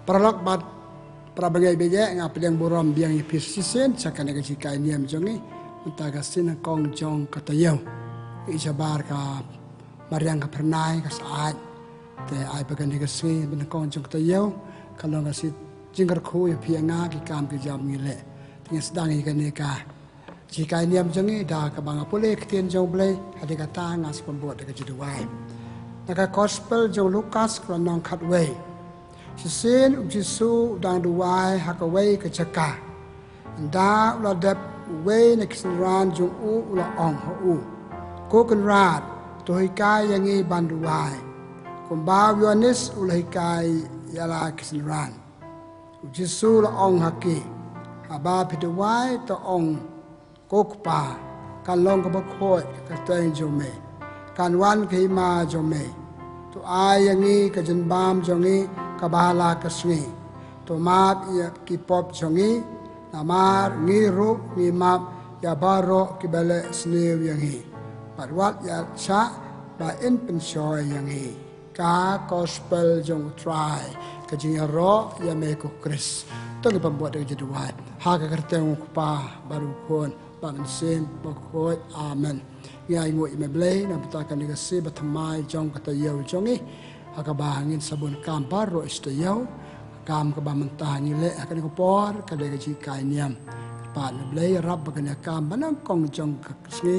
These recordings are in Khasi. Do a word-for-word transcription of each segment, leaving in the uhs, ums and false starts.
Paralok bad para bangeit bad nga pdiang burom biang ïa phi shisien sha kane ka jinghikai niam jong ngi mynta ka sngi nyngkong jong ka taïew. I shabar ka mariang ka phyrnai ka syaid. Te ai ba kane ka sngi ba nyngkong jong ka taïew ka long ka sngi jingkyrkhu ïa phi ïa nga ki kam ki jam ngi leh. Te ngi sdang ïa kane ka jinghikai niam jong ngi da kaba nga pule ktien jong U Blei, hadien kata nga sa pynbud da ka jingduwai. Na ka Gospel jong Lukas ka lynnong khatwei. Shisien U Jisu u dang duwai ha kawei ka jaka. Ynda u la dep, uwei na ki synran jong u u la ong ha u, Ko Kynrad, to hikai ïa ngi ban duwai, kumba u Ïoannis u la hikai ïa la ki synran. U Jisu u la ong ha ki, Haba phi duwai, to ong, Ko Kpa, kan long kaba khuid ka kyrteng jong me, kan wan ka hima jong me. To ai ïa ngi ka jingbam jong ngi kaba ha la ka sngi. To map ïa ki pop jong ngi, namar ngi ruh ngi map ïa baroh kiba leh sniew ïa ngi. Bad wat ïa shah ba yn pynshoi ïa ngi. Ka Gospel jong U Trai. Ka jingïaroh ïa me ko Khrist. To ngin pynbud da ka jingduwai ha ka kyrteng U Kpa bad U Khun bad U Mynsiem Bakhuid. Amen. Ngi ai nguh ïa me Blei na bynta kane ka sngi ba thymmai jong ka taïew jong ngi, ha kaba ngin sa bun kam baroh shi taïew. Kam kaba mynta ngi leh ha kane ka por ka dei ka jinghikai niam. Pat me Blei ïarap ba kane ka kam ba nyngkong jong ka sngi,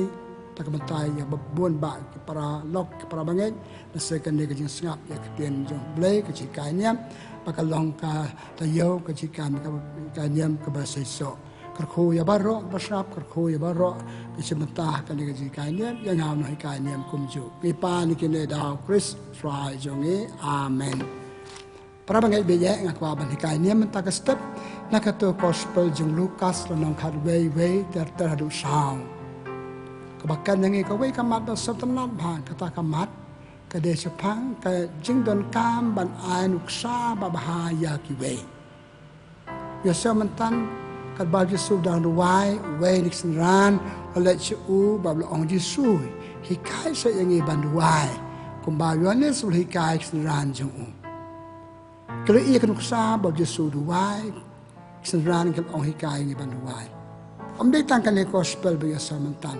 ta ka bynta ïa ba bun ba ki paralok ki para bangeit, na se kane ka jingsngap ïa ka ktien jong U Blei ka jinghikai niam, ba ka long ka taïew ka jinghikai, ka jinghikai niam kaba seisoh. Kyrkhu ïa baroh ba sngap, kyrkhu ïa baroh ba shim bynta ha kane ka jinghikai niam, ïa nga u nonghikai niam kumjuh. Ngi pan ïa kine da U Khrist Trai jong ngi. Amen. Para bangeit bad nga kwah ban hikai niam mynta ka step na kato Gospel jong Lukas lynnong khatwei, wei ter ter haduh saw. Kaba kren ïa ngi kawei ka mat ba sngewtynnat bha, kata ka mat ka dei shaphang ka jingdonkam ban ai nuksa babha ïa kiwei. Ïa sngewthuh mynta katba U Jisu u dang duwai, uwei na ki synran u la leit sha u bad u la ong, Jisu, hikai seh ïa ngi ban duwai kumba u Ïoannis u la hikai ki synran jong u. Ki la ïohi ïa ka nuksa ba U Jisu u duwai, ki synran ki la ong, hikai ïa ngi ban duwai. Ym dei tang kane ka Gospel ba ïa sngewthuh mynta.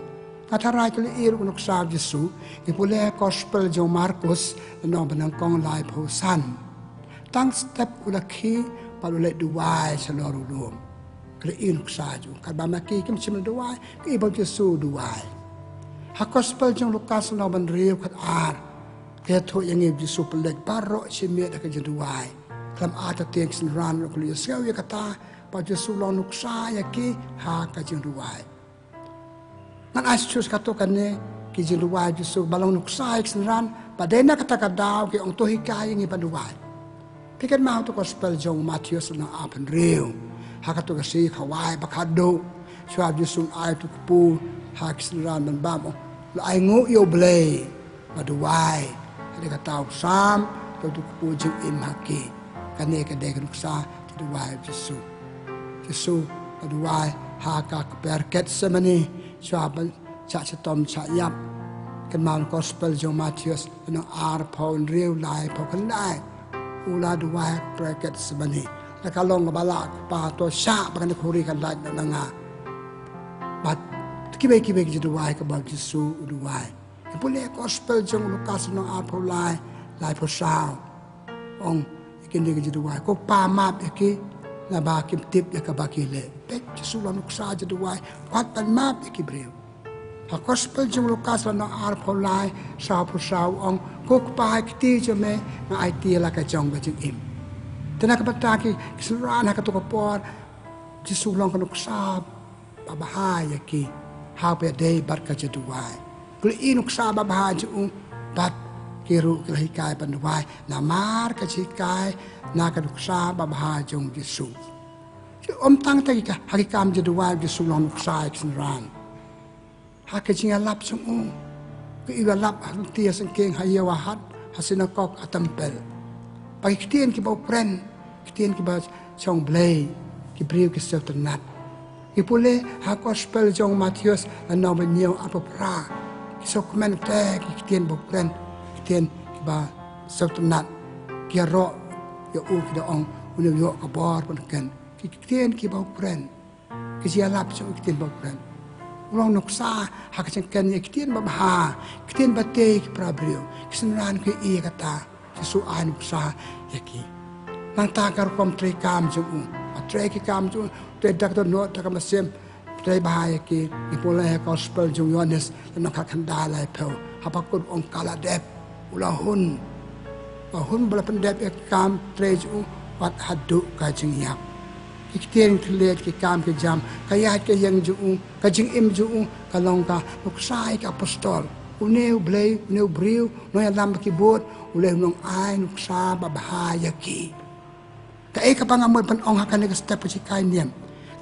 Nga tharai ki la ïohi ruh ka nuksa U Jisu, ngi pule Gospel jong u Markus lynnong ba nyngkong laiphew san. Tang step u la khie bad u leit duwai shalor u lum. Ki la ïohi nuksa jong u, katba ma ki kim shym la duwai, ki ïohi ba U Jisu u duwai. Ha Gospel jong u Lukas lynnong ba hynriew khatar, ka ïathuh ïa ngi U Jisu u pynleit baroh shi miet ha ka jingduwai. Khlem artatien ki synran ruh ki la ïohsngew ïa kata ba U Jisu u long nuksa ïa ki ha ka jingduwai. Ngan ai shuh shuh kato kane, ki jingduwai U Jisu ba long nuksa ïa ki synran, ba dei na kata ka daw ki ong, to hikai ïa ngi ban duwai. Phi kynmaw to Gospel jong u Mathaios lynnong arphew hynriew. Ha kato ka sngi khawai ba khatduh, shuwa U Jisu u ai uto u kpu ha ki synran ban bam, u la ai nguh ïa U Blei, ba duwai. Hadien kata u sam, to uto u kpu jingim ha ki. Kane ka dei ka nuksa jingduwai U Jisu. U Jisu u la duwai ha ka kper Gethsemane, shuwa ban shah shitom shah ïap. Kynmaw Gospel jong u Mathaios lynnong arphew hynriew, laiphew khyndai. U la duwai ha kper Gethsemane. La ka long kaba lah, Kpa, to shah ba kane ka khuri kan lait noh na nga. Bad kiwei kiwei ki jingduwai kaba U Jisu u duwai. Ngi pule Gospel jong u Lukas lynnong arphew lai, laiphew saw. Ong ïa kine ki jingduwai, Ko Kpa, map ïa ki, naba kim tip ïa kaba ki leh. Peit, U Jisu u long nuksa jingduwai, wat ban map ïa ki briew. Ha Gospel jong u Lukas lynnong arphew lai, sawphew saw, ong, Ko Kpa, ha ka kti jong me nga aiti ïa la ka jong ka jingim. Te na ka bynta ki, ki synran ha kato ka por, U Jisu u long ka nuksa babha ïa ki ha ba ïadei bad ka jingduwai. Ki la ïohi nuksa babha jong u, bad ki ruh ki la hikai ban duwai namar ka jinghikai na ka nuksa babha jong U Jisu. Ym tang kata, ha ki kam jingduwai U Jisu u long nuksa ïa ki synran. Ha ka jingïalap jong u, ka ïoh ïalap ha lynti ha syngkien, ha ïew ha hat, ha synagog, ha templ. Bad ki ktien kiba u kren, ktien kiba shong Blei, ki briew ki sngewtynnat. Ngi pule ha Gospel jong u Mathaios lynnong ba hynñiew, arphew phra. Ki sngewkmen te ki ktien ba u kren, ktien kiba sngewtynnat. Ki ïaroh ïa u, ki da ong, Une u ïoh ka bor ban kren ki ktien kiba u kren. Ki jingïalap jong u ki ktien ba u kren. U long nuksa ha ka jingkren ïa ki ktien babha, ki ktien ba tei ki para briew. Ki synran ki ïa kata. Jisu ai nuksa ïa ki. Nangta ka rukom trei kam jong u. Ba trei ki kam jong u, trei da ka dohnud, da ka mynsiem, trei bha ïa ki. Ngi pule ha gospel jong u Ïoannis, lynnong khatkhyndai, laiphew. Haba kut u ong ka la dep, u la hun. Ka hun ba la pyndep ïa ka kam trei jong u wat haduh ka jingïap. Ki ktien thylliej, ki kam ki jam, ka ïaid ka ïeng jong u, ka jingim jong u ka long ka nuksa ïa ki apostol. Une u Blei, une u briew, u nongïalam ba ki bud, u leh u nongai nuksa babha ïa ki. Kaei kaba nga mut ban ong ha kane ka step ka jinghikai niam,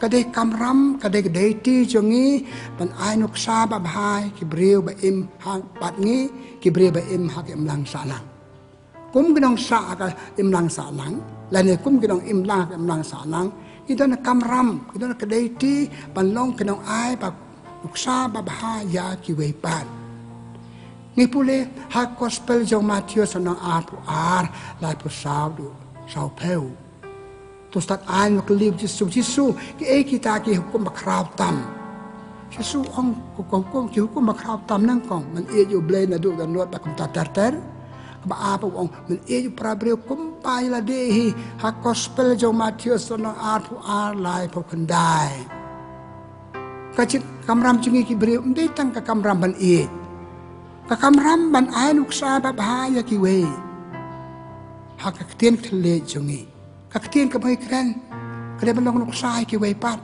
ka dei kamram, ka dei ka deiti jong ngi ban ai nuksa babha ïa ki briew ba im ha bad ngi, ki briew ba im ha ka imlang sahlang. Kum ki nongsah ha ka imlang sahlang lane kum ki nongimlang ha ka imlang sahlang, ki don ka kamram, ki don ka deiti ban long ki nongai ba nuksa babha ïa kiwei pat. Ngi pule ha gospel jong u Mathaios lynnong arphew ar, laiphew saw haduh sawphew. To stad aiñ, ma kylli u Jisu, Jisu, kiei kita ki hukum ba khraw tam? Jisu u ong, ko, ko, ko, ki hukum ba khraw tam nyngkong, men ïeit ïa u Blei naduh dohnud bad kumta ter ter. Kaba ar pat u ong, men ïeit ïa u para briew kumba ïa lade hi. Ha gospel jong u Mathaios lynnong arphew ar, laiphew khyndai. Ka jingkamram jong ngi ki briew ym dei tang ka kamram ban ïeit. Ka kamram ban ai nuksa babha ïa kiwei. Ha ka ktien thylliej jong ngi, ka ktien kaba ngi kren, ka dei ban long nuksa ïa kiwei pat.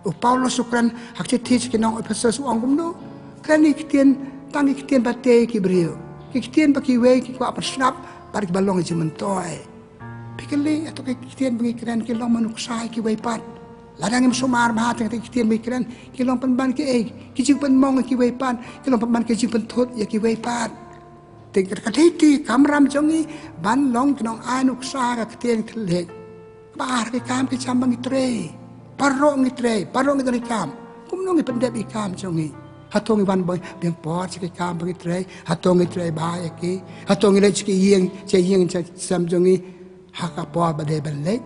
U Paulus u kren ha ka shithi sha ki nong Ephesus u ong kumno? Kren ïa ki ktien, tang ïa ki ktien ba tei ïa ki briew, ki ktien ba kiwei ki kwah ban sngap bad kiba long jingmyntoi. Phi kylli, hato ki ktien ba ngi kren ki long ban nuksa ïa kiwei pat? Lada ngim sumar bha, te ki ktien ba ngi kren ki long pynban kiei? Ki jingpynmong ïa kiwei pat, ki long pynban ki jingpynthut ïa kiwei pat. Te ka dei ka kamram jong ngi ban long ki nongai nuksa ha ka ktien thylliej. Ba ar ki kam ki jam ba ngi trei, baroh ngi trei, baroh ngi don ki kam. Kumno ngi pyndep ïa ki kam jong ngi? Hato ngi wan biang por sha ki kam ba ngi trei? Hato ngi trei bha ïa ki? Hato ngi leit sha ki ïing, sha ïing sha sem jong ngi ha ka por ba dei ban leit?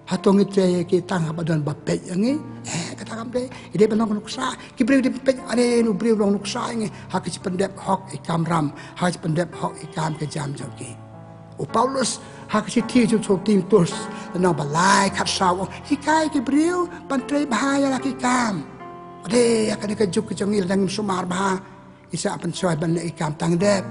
Hato ngi trei ïa ki tang haba don ba peit ïa ngi? Eh, kata kam dei. Ngi dei ban long nuksa. Ki briew dei ban peit, are une u briew u long nuksa ïa ngi ha ka jingpyndep hok ïa ki kamram, ha ka jingpyndep hok ïa ki kam ki jam jong ki. U Paulus ha ka shithi jong u Timotheus lynnong ba lai, khatsaw, u ong, hikai ki briew ban trei bha ïa la ki kam. Ade, ïa kane ka juk ka jong ngi, lada ngim sumar bha, ngi sa pynshoi ban leh ki kam tang dep,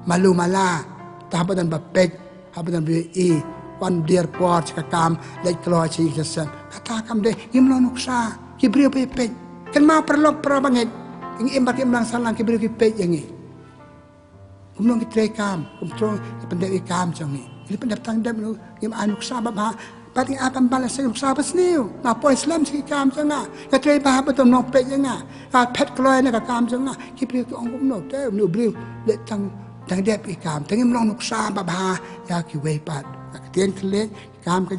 malu mala, te haba don ba peit, haba don ba ïohi, wan dier por sha ka kam, leit kloi sha ïing sha sem. Kata kam dei, ngim long nuksa. Ki briew ba ïa peit. Kynmaw paralok para bangeit, ngi im bad ka imlang sahlang, ki briew ki peit ïa ngi. Kumno ngi trei kam, kumno ngi pyndep ïa ki kam jong ngi? Ngi pyndep tang dep, ngim ai nuksa babha. Bad ngi ai pynban lehse nuksa basniew. Nga poi slem sha ki kam jong nga, nga trei bha bad ym long peit ïa nga, nga phet kloi na ka kam jong nga. Ki briew ki ong kumno? Te une u briew leh tang, tang dep ïa ki kam, te ngim long nuksa babha ïa kiwei pat. Ka ktien thylliej, ki kam ki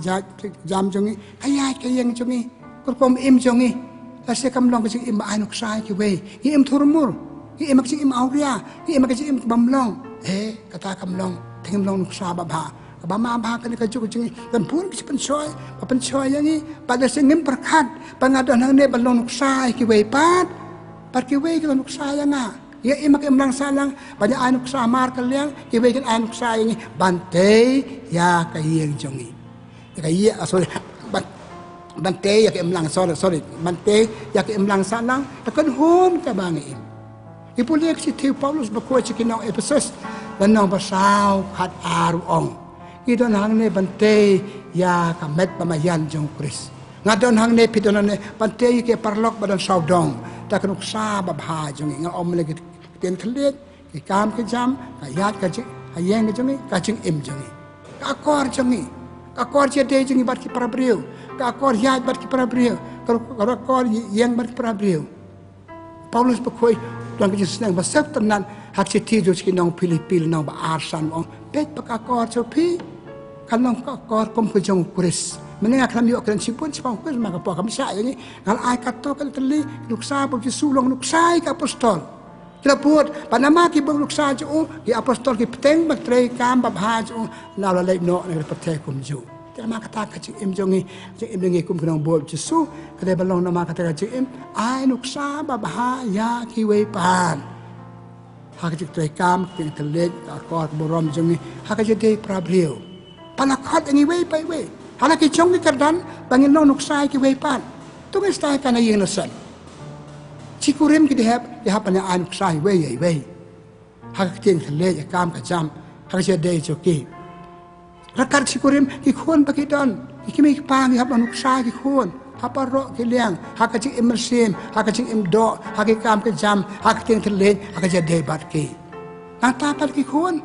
jam jong ngi, ka ïaid ka ïeng jong ngi, ka rukom im jong ngi, lehse kam long ka jingim ba ai nuksa ïa kiwei. Ngi im thurmur, ngi im ka jingim awria, ngi im ka jingim kaba ym long. Eh, kata kam long, te ngim long nuksa babha. Kaba ma bha kane ka juk jong ngi, don bun ki jingpynshoi ba pynshoi ïa ngi, bad lehse ngim pyrkhat ba nga don hangne ban long nuksa ïa kiwei pat, bad kiwei ki long nuksa ïa nga. Ïa im ha ka imlang sahlang, ban ïa ai nuksa markylliang, kiwei kin ai nuksa ïa ngi ban tei ïa ka ïing jong ngi. Ïa ka ïa, ah, sorry, ban, ban tei ïa ka imlang, sorry, sorry, ban tei ïa ka imlang sahlang, ka kynhun kaba ngi im. Ngi pule ka shithi u Paulus bakhuid sha ki nong Ephesus, lynnong ba saw, khatar, u ong, ngi don hangne ban tei ïa ka met ba maïan jong u Khrist. Nga don hangne, phi don hangne, ban tei ïa ki paralok ba don sawdong da ka nuksa babha jong ngi. Nga ong mynne ki ktien thylliej, ki kam ki jam, ka ïaid ka jing, ka ïeng ka jong ngi, ka jingim jong ngi, ka akor jong ngi, ka akor jingïadei jong ngi bad ki para briew, ka akor ïaid bad ki para briew, ka, ka akor ïeng bad ki para briew. Paulus bakhuid u don ka jingsneng ba sngewtynnat ha ka shithi jong ki nong Philippi lynnong ba ar, san, u ong, peit ba ka akor jong phi kan long ka akor kum ka jong u Khrist. Mynne nga khlem ïoh kren shibun shaphang u Khrist namar ka por kam shah ïa ngi. Nga la ai katto katne tylli, nuksa ba u Jisu u long nuksa ïa ki apostol. Ki la bud, bad namar ki bud nuksa jong u, ki apostol ki bteng ban trei kam babha jong u, na la leit noh na ka pyrthei kumjuh. Te namar kata ka jingim jong ngi, jingim jong ngi kum ki nongbud Jisu, ka dei ban long namar kata ka jingim ai nuksa babha ïa kiwei pat. Ha ka jingtrei kam, ka jingthylliej, ka akor ka burom jong ngi ha ka jingïadei para briew. Ba la khot ïa ngi iwei pa iwei ha la ki jong ki kyrdan ba ngin long nuksa ïa kiwei pat. To ngin sdang ïa ka na ïing na sem. Ki kurim ki dei hap, ki hap ban ai nuksa iwei ïa iwei ha ka ktien thylliej, ka kam ka jam, ha ka jingïadei jong ki. Ryngkat ki kurim, ki khun ba ki don, ki kmie ki kpa, ki hap ban nuksa ïa ki khun ha baroh ki liang, ha ka jingim mynsiem, ha ka jingim doh, ha ka kam ka jam, ha ka ktien thylliej, ha ka jingïadei bad ki. Nangta pat ki khun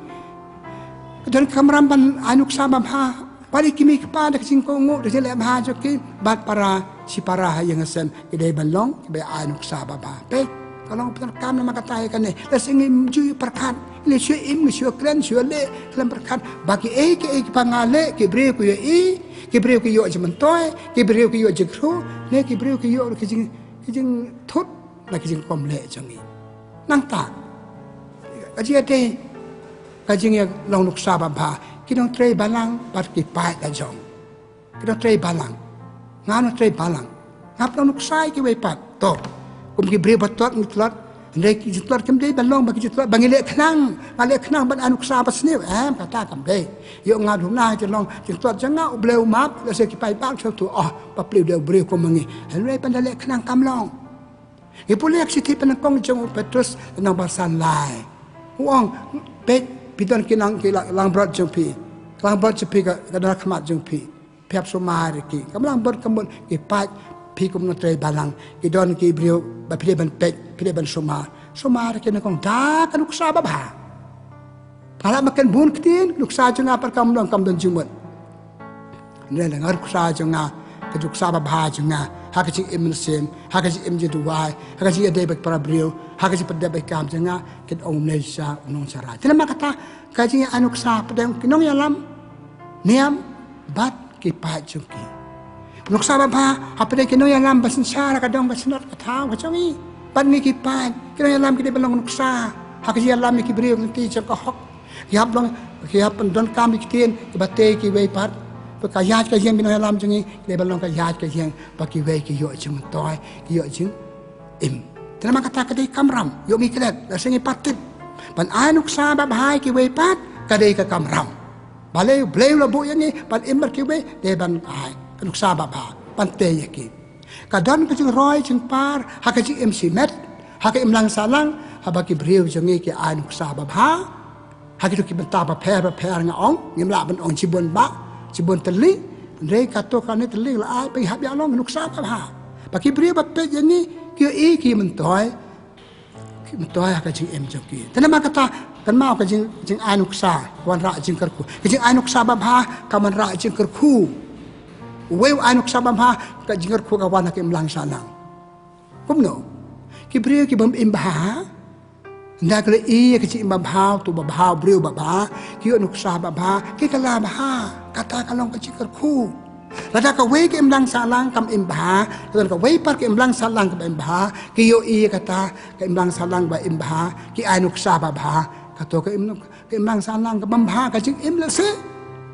ki don ka kamram ban ai nuksa babha bad ki kmie ki kpa da ka jingkohnguh, da ka jingleh bha jong ki bad para, shipara ha ïing ha sem. Ki dei ban long kiba ai nuksa babha. Peit, ka long pyndonkam namar kata ïa kane. Lehse ngim ju pyrkhat, ngi shu im, ngi shu kren, shu leh khlem pyrkhat ba kiei kiei kiba nga leh, ki briew ki ïohi, ki briew ki ïoh jingmyntoi, ki briew ki ïoh jingkyrkhu, ne ki briew ki ïoh ki jing, ki jingthut na ki jingkyrkhu leh jong ngi. Nangta ka jingïadei, ka jingïalong nuksa babha, ki nongtrei balang bad ki paid la jong. Ki nongtrei balang, nga nongtrei balang, nga pynlong nuksa ïa kiwei pat. To, kum ki briew ba tlot ngi tlot, hynrei ki jingtlot kim dei ban long ba ki jingtlot ba ngi leh khnang, nga leh khnang ban ai nuksa ba sniew, em, kata kam dei. Ïoh nga duna jingïalong jingtlot jong nga, U Blei u map, lehse ki paidbah shu ong, oh, bapli u dei u briew kum ma ngi. Hynrei ban da leh khnang kam long. Ngi pule ïa ka shithi pyndonkam jong u Petrus lynnong ba san lai. U ong, peit, phi don ki nang, ki la-, langbrot jong phi. Langbrot jong phi ka, ka don ha khmat jong phi. Phi hap sumar ïa ki. Ka langbrot ka mut ki paid phi kum nongtrei balang. Ki don ki briew ba phi dei ban peit, phi dei ban sumar. Sumar ïa ki, nyngkong da ka nuksa babha. Nga lah ban kren bun ktien, nuksa jong nga pat kam long, kam don jingmut. Hynrei lada nga ruksa jong nga, ka nuksa babha jong nga ha ka jingim mynsiem, ha ka jingim jingduwai, ha ka jingïadei bad para briew, ha ka jingpyndep bad kam jong nga, kin ong u nongshah, u nongshah. Te namar kata ka jingïa nuksa pdeng ki nongïalam, niam bad ki paid jong ki. Nuksa babha hapdeng ki nongïalam ba synshar, ka dong ka shnat ka thaw ka jong ngi. Bad ngi ki paid, ki nongïalam ki dei ban long nuksa ha ka jingïalam ïa ki briew lynti jong ka hok. Ki hap long, ki hap pyndonkam ïa ki ktien kiba tei ïa kiwei pat. Bad ka ïaid ka ïeng ki nongïalam jong ngi ki dei ban long ka ïaid ka ïeng ba kiwei ki ïoh jingmyntoi, ki ïoh jing im. Te namar kata ka dei kamram, ïoh ngi klet, lehse ngi pat tip. Ban ai nuksa babha ïa kiwei pat ka dei ka kamram. Balei, Blei u la buh ïa ngi ban im bad kiwei, dei ban ai ka nuksa babha, ban tei ïa ki. Ka don ka jingroi jingpar ha ka jingim shimet, ha ka imlang sahlang, haba ki briew jong ngi ki ai nuksa babha ha kito ki bynta bapher bapher, nga ong, ngim lah ban ong shibun bah, shibun tylli. Hynrei kato kane tylli la ai ba ngi hap ïalong nuksa babha, ba ki briew ba peit ïa ngi ki ïohi, ki myntoi, ki myntoi ha ka jingim jong ki. Te namar kata, kynmaw, ka jing, jingai nuksa ka wanrah jingkyrkhu. Ka jingai nuksa babha ka wanrah jingkyrkhu. Uwei u ai nuksa babha, ka jingkyrkhu ka wan ha ka imlang sahlang. Kumno? Ki briew ki bym im bha, ynda ki la ïohi ïa ka jingim babha, uto u babha, u briew babha, ki ïoh nuksa babha, ki kylla bha. Kata ka long ka jingkyrkhu. Lada kawei ka imlang sahlang kam im bha, lada kawei pat ka imlang sahlang kam im bha, ki ïohi ïa kata ka imlang sahlang ba im bha, ki ai nuksa babha, kato ka im, ka imlang sahlang ka bym bha, ka jingim lehse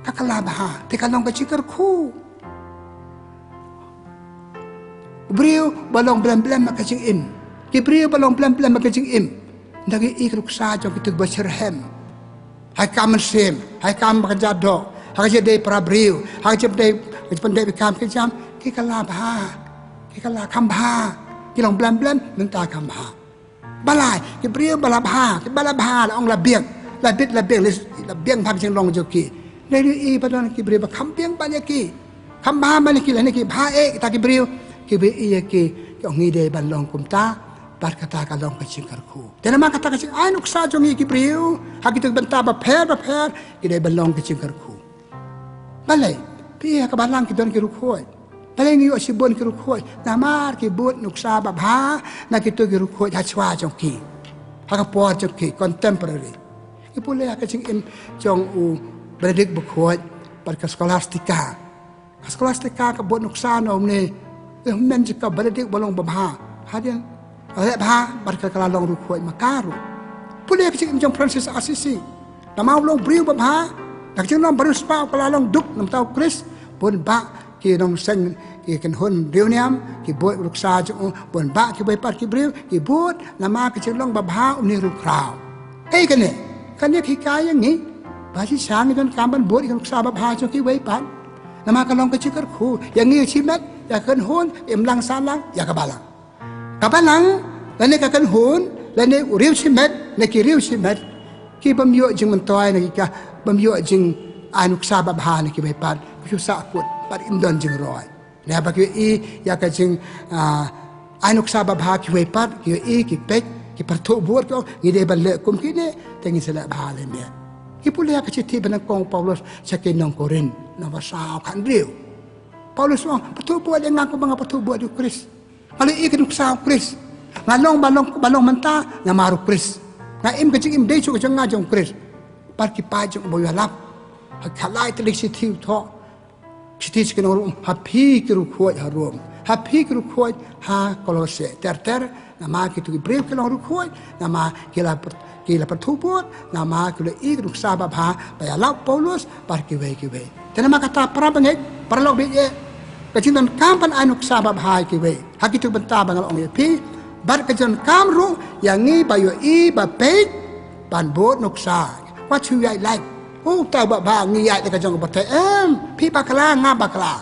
ka kylla bha, te ka long ka jingkyrkhu. U briew ba long blem blem ha ka jingim, ki briew ba long blem blem ha ka jingim, ynda ki ïohi ka nuksa jong kito kiba shitrhem ha ka mynsiem, ha ka kam ba kynja doh, ha ka jingïadei para briew, ha ka jingpyndep, ka jingpyndep ïa ka kam ka jam, ki kylla bha, ki kylla kham bha, ki long blem blem, mynta kham bha. Balei? Ki briew ba la bha, kiba la bha, la ong la biang, la bit la biang, la, la biang bha ka jinglong jong ki. Hynrei ïohi ba don ki briew ba kham biang ban ïa ki, kham bha ban ïa ki, lane ki bha eh kita ki briew, kiba ïohi ïa ki, ki ong ngi dei ban long kumta, bad kata ka long ka jingkyrkhu. Te namar kata ka jingai nuksa jong ngi ki briew ha kito ki bynta bapher bapher, ki dei ban long ka jingkyrkhu. Balei? Phi ïohi ha ka balang ki don ki riewkhuid. Balei ngi ïoh shibun ki riewkhuid? Namar ki bud nuksa babha na kito ki riewkhuid ha shuwa jong ki, ha ka por jong ki, contemporary. Ngi pule ha ka jingim jong u Benedict Bakhuid bad ka Scholastica. Ka Scholastica ka bud nuksa na une, eh, u hynmen jong ka Benedict ba long babha. Hadien leh bha bad ka la long riewkhuid ma ka ruh. Pule ka jingim jong Francis Assisi. Namar u long briew babha, da ka jinglong ba riewspah u ka la long duk, namar u Khrist Bun bah ki nongseng, ki kynhun riewniam ki bud nuksa jong u, bun bah kiwei pat ki briew ki bud namar ka jinglong babha u ne u khraw. Ei kane, kane ka hikai ïa ngi ba shisha ngi donkam ban bud ïa ka nuksa babha jong kiwei pat. Namar ka long ka jingkyrkhu ïa ngi shimet, ïa ka kynhun, imlang sahlang, ïa ka balang. Ka balang lane ka kynhun lane u riew shimet ne ki riew shimet ki bym ïoh jingmyntoi ne ki ka bym ïoh jingai nuksa babha na kiwei pat, ki shu sahkut bad ym don jingroi. Lehse ba ki ïohi ïa ka jing, ah, ai nuksa babha kiwei pat, ki ïohi, ki peit, ki pyrthuh bud, ki ong ngi dei ban leh kum kine, te ngin sa leh bha lem. Ki pule ïa ka shithi ba nyngkong u Paulus sha ki nong Korinth, nong ba saw khathynriew. Paulus u ong, pyrthuh bud ïa nga kumba nga pyrthuh bud ïa u Khrist. Nga la ïohi ka nuksa u Khrist. Nga long ba long, ba long mynta namar u Khrist. Nga im ka jingim dei shuh ka jong nga jong u Khrist. Bad ki paid jong u ba ïalap ha ka lai tylli ka shithi u thoh. Shithi sha ki nong Rom, ha phi ki riewkhuid ha Rom, ha phi ki riewkhuid ha Kolose. Ter ter namar kito ki briew ki long riewkhuid, namar ki la pyr-, ki la pyrthuh bud, namar ki la ïohi ka nuksa babha ba ïalap u Paulus bad kiwei kiwei. Te namar kata para bangeit, paralok baieit, ka jingdonkam ban ai nuksa babha ïa kiwei, ha kito ki bynta ba nga la ong ïa phi, bad ka jingdonkam ruh ïa ngi ba ïohi, ba peit, ban bud nuksa. Wat shu ïaid lait. U ta ba ba ngi ïaid da ka jong ka pyrthei. Em, phi bakla, nga bakla.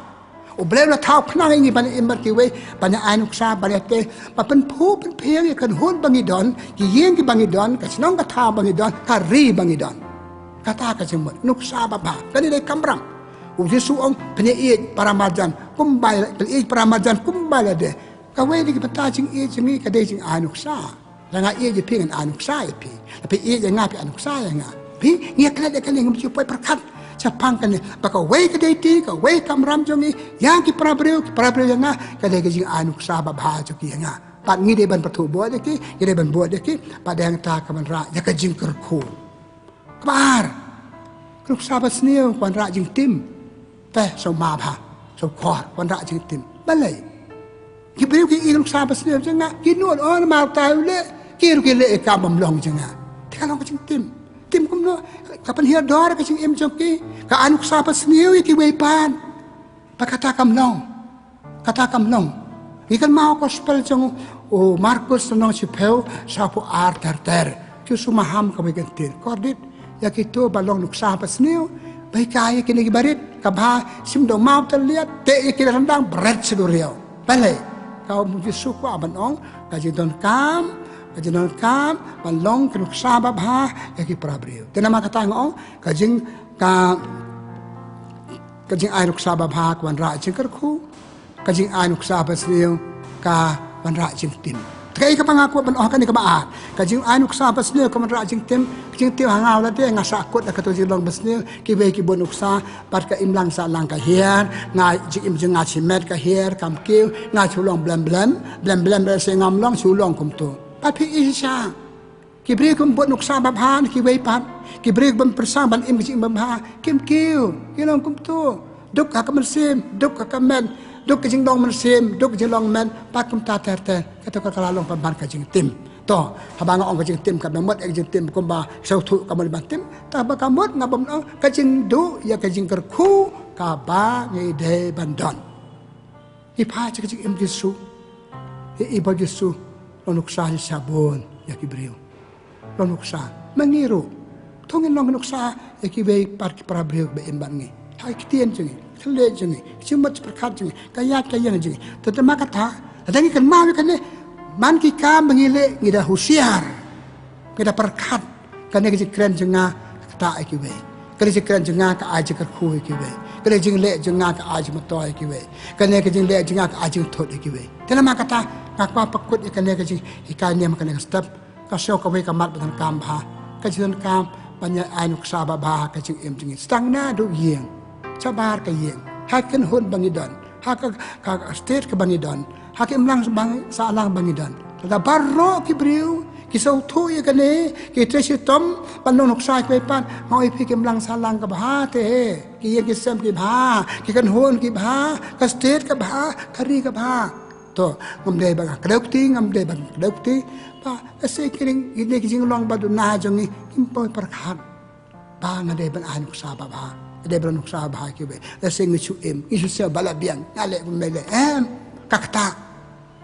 U Blei u la thaw khnang ïa ngi ban im bad kiwei, ban ai nuksa, ban ïatei, ban pynphuh pynphieng ïa ka kynhun ba ngi don, ki ïing ki ba ngi don, ka shnong ka thaw ba ngi don, ka ri ba ngi don. Kata ka jingmut nuksa babha. Kane dei kamram. U Jisu u ong, pynïaid para marjan kumba, pynïaid para marjan kumba lade. Kawei na ki bynta jingïeit jong ngi ka dei jingai nuksa. La nga ïeit ïa phi ngan ai nuksa ïa phi. La phi ïeit ïa nga phi ai nuksa ïa nga. Phi, ngi ïa klet ïa kane, ngim ju poi pyrkhat shaphang kane. Ba kawei ka dei ti, kawei kamram jong ngi ïa ki para briew, ki para briew ïa nga, ka dei ka jingai nuksa babha jong ki ïa nga. Bad ngi dei ban pyrthuh bud ïa ki, ngi dei ban bud ïa ki, bad dei hangta ka ban rah ïa ka jingkyrkhu. Kaba ar, ka nuksa basniew ka wanrah jingtim. Te sngewma bha, sngewkhor, ka wanrah jingtim. Balei? Ki briew ki ïohi ka nuksa basniew jong nga, ki nud, oh, namar utai u leh, ki ruh ki leh ïa ka bym long jong nga. Te ka long ka jingtim. Tim kumno? Ka pynhiar dor ka jingim jong ki. Ka ai nuksa basniew ïa kiwei pat ba kata kam long. Kata kam long. Ngi kynmaw gospel jong u Markus lynnong shiphew, sawphew ar ter ter. Ki shu maham kawei ka ktien. Kordit ïa kito ba long nuksa basniew, ba hikai ïa kine ki barit, ka bha shim da u maw tylliat, teh ïa ki da ryndang bret sha duriaw. Balei? Ka ong u Jisu kwah ban ong, ka jingdonkam, ka jingdonkam ban long ka nuksa babha ïa ki para briew. Te namar kata nga ong, ka jing, ka, ka jingai nuksa babha ka wanrah jingkyrkhu, ka jingai nuksa basniew ka wanrah jingtim. Te kaei kaba nga kwah ban ong, kane kaba ar. Ka jingai nuksa basniew ka wanrah jingtim, ka jingtim ha nga lade, nga sahkut da kato jinglong basniew, kiwei ki bud nuksa, bad ka imlang sahlang ka hiar, nga jingim jong nga shimet ka hiar, kam kiew, nga shu long blem blem, blem blem lehse ngam long, shu long kumto. Bad phi ïohi shisha. Ki briew kim bud nuksa babha na kiwei pat. Ki briew kim pyrshang ban im ka jingim babha, kim kiew, ki long kumto. Duk ha ka mynsiem, duk ha ka met, duk ka jinglong mynsiem, duk ka jinglong met, bad kumta ter ter. Kato ka la long pynban ka jingtim. To, haba nga ong ka jingtim, ka mut ka jingtim kumba sngewthuh ka mut ban tim. Te haba ka mut nga bym ong, ka jingduh ïa ka jingkyrkhu kaba ngi dei ban don. Ngi phai sha ka jingim Jisu. Ngi i ba u Jisu long nuksa shisha bun ïa ki briew. Long nuksa ma ngi ruh. To ngin long nuksa ïa kiwei pat ki para briew ba im bad ngi. Ha ki ktien jong ngi, ka leh jong ngi, ka jingmut jingpyrkhat jong ngi, ka ïaid ka ïeng jong ngi. Te namar kata, lada ngi kynmaw ïa kane, man ki kam ba ngi leh ngi da husiar. Ngi da pyrkhat, kane ka jingkren jong nga ka ktah ïa kiwei. Kane ka jingkren jong nga ka ai jingkyrkhu ïa kiwei. Kane ka jingleh jong nga ka ai jingmyntoi ïa kiwei. Kane ka jingleh jong nga ka ai jingthut ïa kiwei. Te namar kata, nga kwah pynkut ïa kane ka jinghikai niam, kane ka step. Ka sngew kawei ka mat ba donkam bha. Ka jingdonkam ban ïa ai nuksa babha ha ka jingim jong ngi. Tang naduh ïing, shabar ka ïing, ha ka kynhun ba ngi don, ha ka, ka, ka state kaba ngi don, ha ka imlang sahlang ba ngi don. Lada baroh ki briew ki sngewthuh ïa kane, ki trei shitom ban long nuksa kiwei pat, nga ong ïa phi, ka imlang sahlang ka bha te. Ki ïing ki sem ki bha, ki kynhun ki bha, ka state ka bha, ka ri ka bha. To, ngam dei ba nga kdew kti, ngam dei ba nga kdew kti. Ba ka seng kine, kine ki jinglong ba duna jong ngi, ngim poi pyrkhat ba nga dei ban ai nuksa babha. Dei ban long nuksa babha ïa kiwei. Lehse ngi shu im, ngi shu sngew ba la biang, nga leh kumne leh. Em, ka ktah.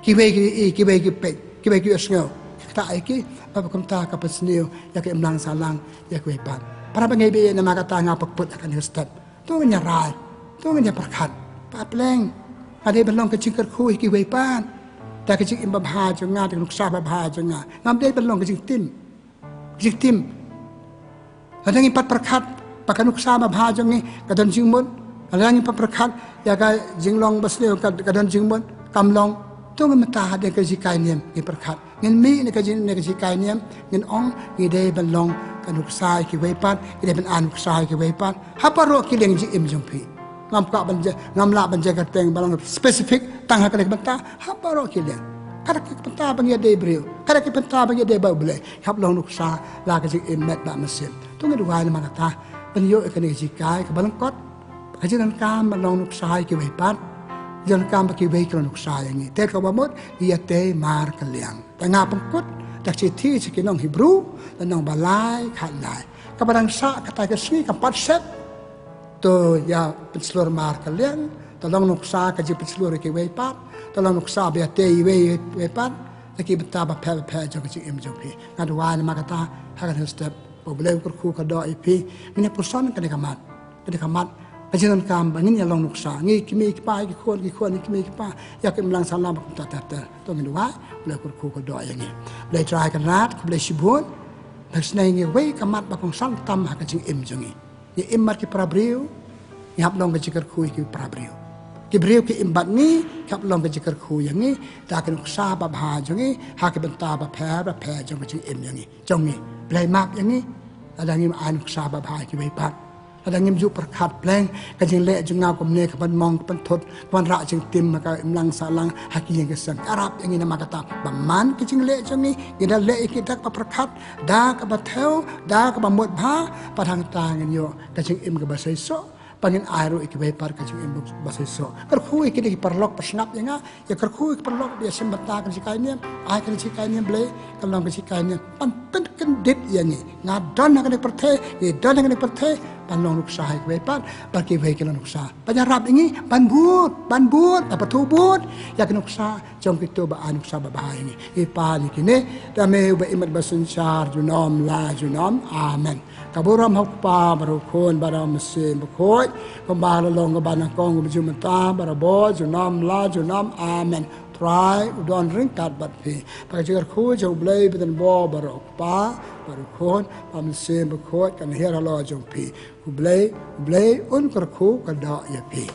Kiwei ki i, kiwei ki peit, kiwei ki ïohsngew. Ka ktah ïa ki, ba kumta ka pynsniew ïa ka imlang sahlang ïa kiwei pat. Para bangeit, namar kata nga pynkut ïa kane ka step. To ngin ïa rai, to ngin ïa pyrkhat. Ba pleng, nga dei ban long ka jingkyrkhu ïa kiwei pat. Da ka jingim babha jong nga, da ka nuksa babha jong nga. Ngam dei ban long ka jingtim. Ka jingtim. Lada ngim pat pyrkhat ba ka nuksa babha jong ngi ka don jingmut, lada ngim pat pyrkhat ïa ka jinglong basniew ka, ka don jingmut, kam long. To ngin mynta ha ka jinghikai niam ngin pyrkhat. Ngin mih na ka jing, na ka jinghikai niam, ngin ong, ngi dei ban long ka nuksa ïa kiwei pat, ngi dei ban ai nuksa ïa kiwei pat. Ha baroh ki liang jingim jong phi. Ngam kwah ban ja, ngam lah ban ja kyrteng ba long specific tang ha kane ka bynta, ha baroh ki liang. Kat ki bynta ba ngi ïadei briew, kat ki bynta ba ngi ïadei bad U Blei, hap long nuksa la ka jingim met bad mynsiem. To ngi duwai namar kata, ban ïoh ïa kane ka jinghikai kaba lyngkot, ka jingdonkam ban long nuksa ïa kiwei pat, jingdonkam ba kiwei kin long nuksa ïa ngi. Te kaba mut, ïa te markylliang. Te nga pynkut da ka shithi sha ki nong Hebru, da nong ba lai, khat lai. Kaba dang sah kata ka sngi kam pat shet. To ïa pynshlur markylliang, to long nuksa ka jingpynshlur ïa kiwei pat, to long nuksa ba ïa te iwei iwei pat, da ki bynta bapher bapher jong ka jingim jong phi. Nga duwai namar kata, ha kane ka step, U Blei u kyrkhu ka doh ïa phi, ngin ïa puson kane ka mat. Kane ka mat, ka jingdonkam ba ngin ïa long nuksa. Ngi kmie ki kpa, ki khun, ki khun, ngi kmie ki kpa, ïa ka imlang sahlang ba kumta ter ter. To ngin duwai, U Blei u kyrkhu ka doh ïa ngi. Blei Trai Kynrad, khublei shibun. Ba sngewbha ngi wei ka mat ba kongsan tam ha ka jingim jong ngi. Ngi im bad ki para briew, ngi hap long ka jingkyrkhu ïa ki para briew. Ki briew ki im bad ngi, ki hap long ka jingkyrkhu ïa ngi, da ka nuksa babha jong ngi, ha ki bynta bapher bapher jong ka jingim ïa ngi. Jong ngi, Blei map ïa ngi, lada ngim ai nuksa babha ïa kiwei pat. Lada ngim ju pyrkhat pleng, ka jingleh jong nga kumne ka ban mong, ka ban thut, ka ban rah jingtim ha ka imlang sahlang, ha ki ïing ki sem. Ïarap ïa ngi namar kata, ba man ka jingleh jong ngi, ngi da leh ïa ki da kaba pyrkhat, da kaba thew, da kaba mut bha, bad hangta ngin ïoh ka jingim kaba seisoh, ba ngin ai ruh ïa kiwei pat ka jingim ba seisoh. Kyrkhu ïa kine ki paralok ba sngap ïa nga, ïa kyrkhu ïa ki paralok ba ïa shim bynta kane ka jinghikai niam, ai kane ka jinghikai niam Blei, kan long ka jinghikai niam ban pynkyndit ïa ngi. Nga don ha kane ka pyrthei, ngi don ha kane ka pyrthei, ban long nuksa ïa kiwei pat, bad kiwei kin long nuksa. Ban ïarap ïa ngi, ban bud, ban bud, ban pathuh bud ïa ki nuksa jong kito ba ai nuksa babha ïa ngi. Ngi pan ïa kine da me uba im bad ba synshar junom la junom. Amen. Ka burom ha u Kpa bad u Khun bad u Mynsiem Bakhuid, kumba la long kaba nyngkong, kumjuh mynta, barabor, junom la junom. Amen. Trai u don ryngkat bad phi. Bad ka jingkyrkhu jong U Blei ba don bor baroh, u Kpa bad u Khun bad u Mynsiem Bakhuid, kan hiar halor jong phi. U Blei, U Blei un kyrkhu ka doh ïa phi.